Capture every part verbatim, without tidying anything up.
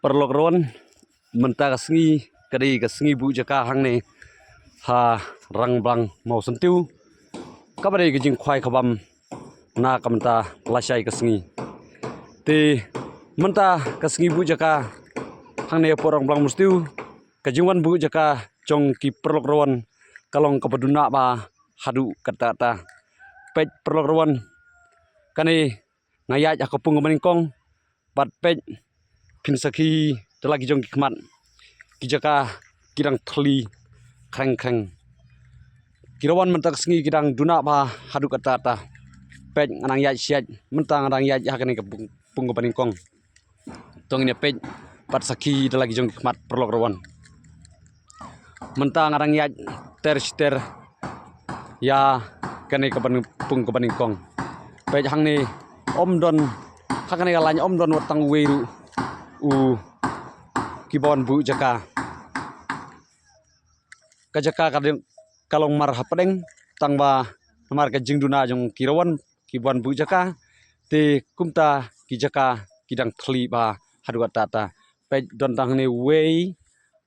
Paralok ruan, mynta ka sngi ka dei ka sngi buh jaka hangne ha Rangblang Mawsyntiu, kaba dei ka jingkhwai khabam na ka mynta lashai ka sngi. Te mynta ka sngi buh jaka hangne hapoh Rangblang Mawsyntiu, ka jingwan buh jaka jong ki paralok ruan ka long kaba duna bha haduh katta katta. Peit paralok ruan, kane nga ïaid ha ka pung kaba nyngkong, bad peit, phin sakhi da la ki jong ki khmat, ki jaka ki dang thli khreng khreng. Ki ruan mynta ka sngi ki dang duna bha haduh katta katta. Peit, nga dang ïaid shai, mynta nga dang ïaid ha kane ka pung, pung kaba nyngkong. To ngin ïa peit bad sakhi da la ki jong ki khmat paralok ruan. Mynta nga dang ïaid ter shi ter ïa kane ka ban, pung kaba nyngkong. Peit hangne ym don, ha kane ka lain ym don wat tang uwei ruh u kiba wan buh jaka. Ka jaka ka dei, ka long mar hapdeng, tang ba namar ka jingduna jong ki ruan kiba wan buh jaka. Te kumta ki jaka ki dang thli bha haduh katta katta. Peit, don tang hangne wei,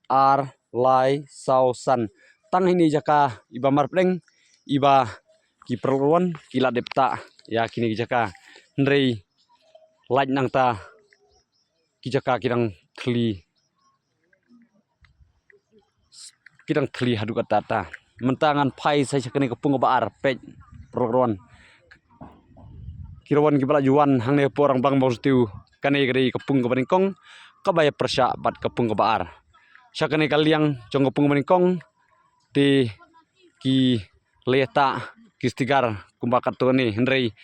ar, lai, saw, san. Tang hangne jaka iba mar pdeng, iba ki paralok ruan ki la dep tah ïa kine ki jaka. Hynrei lait nangta ki jaka ki dang thli, ki dang thli haduh katta katta. Mynta ngan phai sa sha kane ka pung kaba ar, peit paralok ruan. Ki ruan kiba la ju wan hangne hapoh Rangblang Mawsyntiu, kane ka dei ka pung kaba nyngkong kaba ïa pyrshah bad ka pung kaba ar. Sha kane ka liang jong ka pung kaba nyngkong te ki la ïa tah ki sticker kumba katto ne, hynrei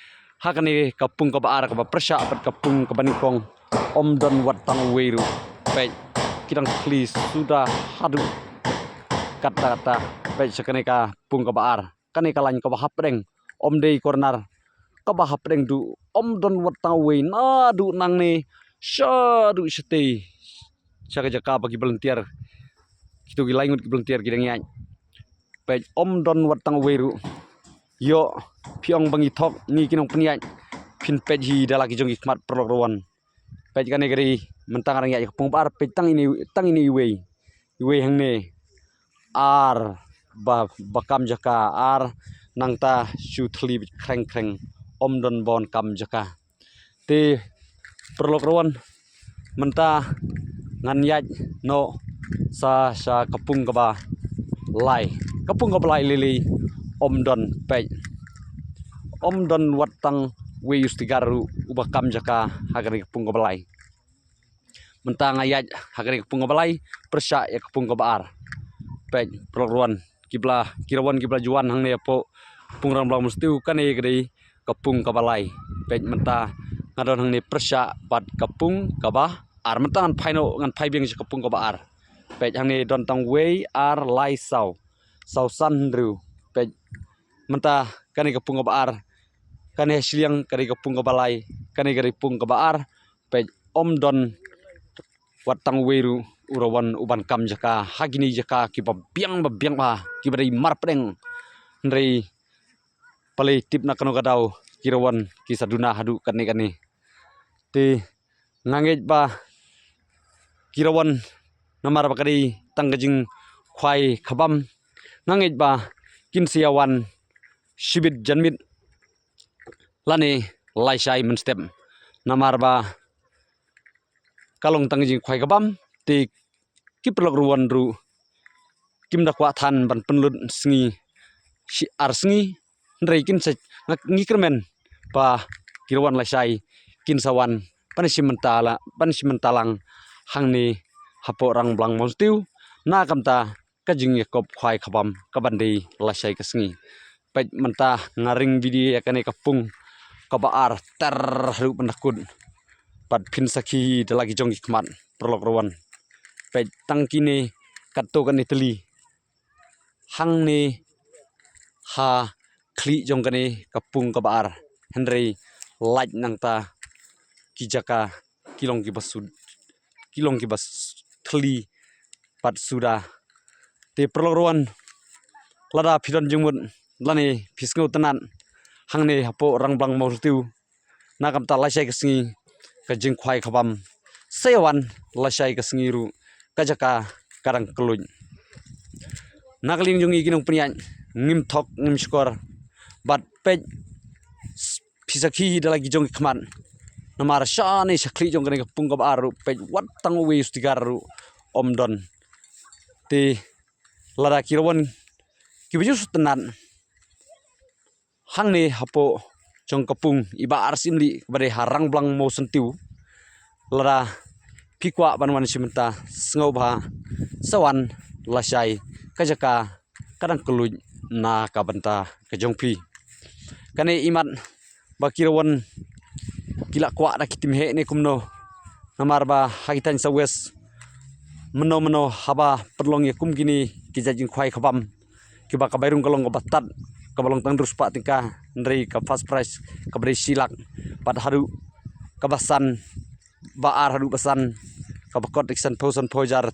ha kane ka pung kaba ar kaba pyrshah bad ka pung kaba nyngkong ym don wat tang uwei ruh. Peit, ki dang thli suda haduh katta katta. Peit sha kane ka pung kaba ar, kane ka lain kaba hapdeng, ym dei corner, kaba hapdeng duh, ym don wat tang uwei, naduh nangne shaduh shatei, sha ka jaka ba ki volunteer, kito ki lai ngut ki volunteer ki dang ïaid. Peit, ym don wat tang uwei ruh. Ïoh, phi ong ba ngi thok, ngi ki nongpynïaid, phin peit hi da la ki jong ki khmat paralok ruan. Peit, kane ka dei, mynta nga dang ïaid ha ka pung kaba ar, peit, tang ine, tang ine iwei, iwei hangne, ar ba, ba kam jaka, ar nangta shu thli khreng khreng, ym don ba wan kam jaka. Te paralok ruan, mynta ngan ïaid noh sa sha ka pung kaba lai. Ka pung kaba lai lei lei ym don, peit, ym don wat tang uwei u sticker ruh uba kam jaka ha kane ka pung kaba lai. Mynta nga ïaid ha kane ka pung kaba lai pyrshah ïa ka pung kaba ar. Peit paralok ruan, kiba la, ki ruan kiba la ju wan hangne hapoh pung Rangblang Mawsyntiu, kane ka dei ka pung kaba lai. Peit, mynta nga don hangne pyrshah bad ka pung kaba ar. Mynta ngan phai noh, ngan phai biang sha ka pung kaba ar. Peit, hangne don tang wei, ar, lai, saw, saw, san, hynriew. Peit, mynta kane ka pung kaba ar, kane ha shiliang ka dei ka pung kaba lai, kane ka dei pung kaba ar. Peit, ym don wat tang uwei ruh u ruan uban kam jaka ha kine ki jaka kiba biang ba biang bha, kiba dei marpdeng. Hynrei balei tip na kano ka daw ki ruan ki sa duna haduh katne katne. Te nga ngeit ba ki ruan, namar ba ka dei tang ka jingkhwai khabam, nga ngeit ba kin sa ïa wan shibit janmiet lane lashai mynstep, namar ba ka long tang ka jingkhwai khabam. Te ki paralok ruan ruh kim da kwah than ban pynlut sngi shi ar sngi, hynrei kin sa, nga, ngi kyrmen ba ki ruan lashai kin sa wan ban shim bynta la, ban shim bynta lang hangne hapoh Rangblang Mawsyntiu na ka bynta ka jingïakop khwai khabam kaban dei lashai ka sngi. Peit, mynta nga ring video ïa kane ka pung kaba ar ter haduh ban da kut, bad phin sakhi da la ki jong ki khmat paralok ruan. Peit, tang kine katto katne tylli hangne ha khlieh jong kane ka pung kaba ar, hynrei lait nangta ki jaka ki long kiba sud, ki long kiba s-, thli pat suda. Te paralok ruan, lada phi don jingmut lane phi sngewtynnat hangne hapoh Rangblang Mawsyntiu na ka bynta lashai ka sngi ka jingkhwai khabam, Sa ïa wan lashai ka sngi ruh ka jaka ka dang kylluid. Na ka liang jong ngi ki nongpynïaid, ngim thok ngim shukor bad peit phi sakhi hi da la ki jong ki khmat. Namar shane sha khlieh jong kane ka pung kaba ar ruh peit wat tang uwei u sticker ruh ym don. Te lada ki la wan kiba ju sngewtynnat hangne hapoh jong ka pung i Bah R. Syiemlieh kaba dei ha Rangblang Mawsyntiew, lada phi kwah ban wan shim bynta, sngewbha sa wan lashai ka jaka ka dang kylluid na ka bynta ka jong phi. Kane imat ba ki la wan ki la kwah da ki tim heh ne kumno, namar ba ha ki thaiñ South West mynno mynno haba pynlong ïa kum kine ki jait jingkhwai khabam kiba ka bai rung ka long kaba tad, kaba long tang hynriew spah tyngka, hynrei ka first prize kaba dei shi lak, bad haduh kaba san, ba ar haduh ba san, kaba kot dei ki sanphew sanphew hajar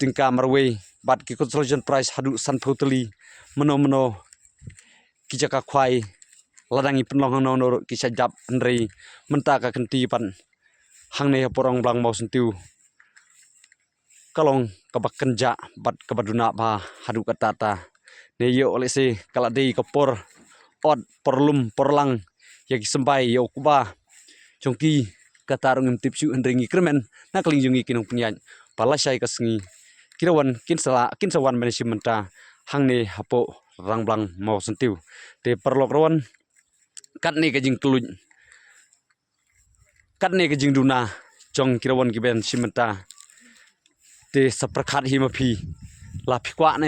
tyngka marwei, bad ki consolation prize haduh sanphew tylli. Mynno mynno ki jaka khwai la dang ïa pynlong hangno hangno ruh ki shah jop, hynrei mynta ka kynti pat hangne hapoh Rangblang Mawsyntiew ka long kaba kynjah bad kaba duna bha haduh katta katta. Ne ïoh lehse ka la dei ka por ot, por lum, por lang ïa ki symbai, ïa u kba jong ki, kata ruh ngim tip shuh, hynrei ngi kyrmen na ka liang jong ngi ki nongpynïaid ba lashai ka sngi ki la wan, kin sa la, kin sa wan ban shim bynta hangne hapoh Rangblang Mawsyntiew. Te paralok, la wan katne ka jingkylluid, katne ka jingduna jong ki la wan ki ban shim bynta. Te sa pyrkhat hi ma phi, la phi kwah ne